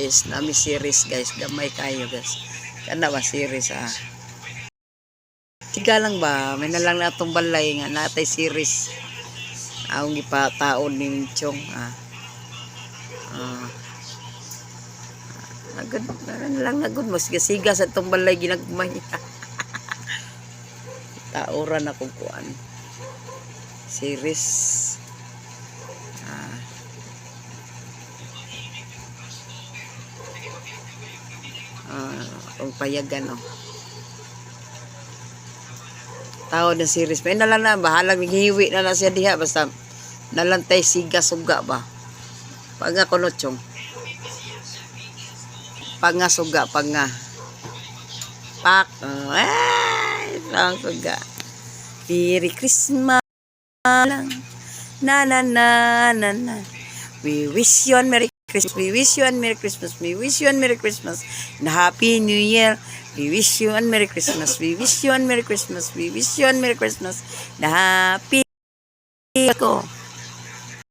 Guys, naa mi series, guys, gamay kayo, guys. Kana ba series, ah. Siga lang ba, may na lang na atong balay nga natay series. Akong gipataon ni Chong, ah. Ah. Nagod na lang nagod mo siga siga sa atong balay ginagmay. Taoran ako kuan. Series. Ah. Ah, ang payagan, oh. Tao ng series. May nalang na, bahalang naghiwi na na siya diha. Basta nalantay siga suga ba. Pag nga kuno, Chong. Pag nga suga, pag nga. Pak. Oh, ay, ang suga. Merry Christmas lang. Na na na na na. We wish you a Merry Christmas. We wish you a Merry Christmas. We wish you a Merry Christmas and Happy New Year. We wish you a Merry Christmas. We wish you a Merry Christmas. We wish you a Merry Christmas and Happy ko.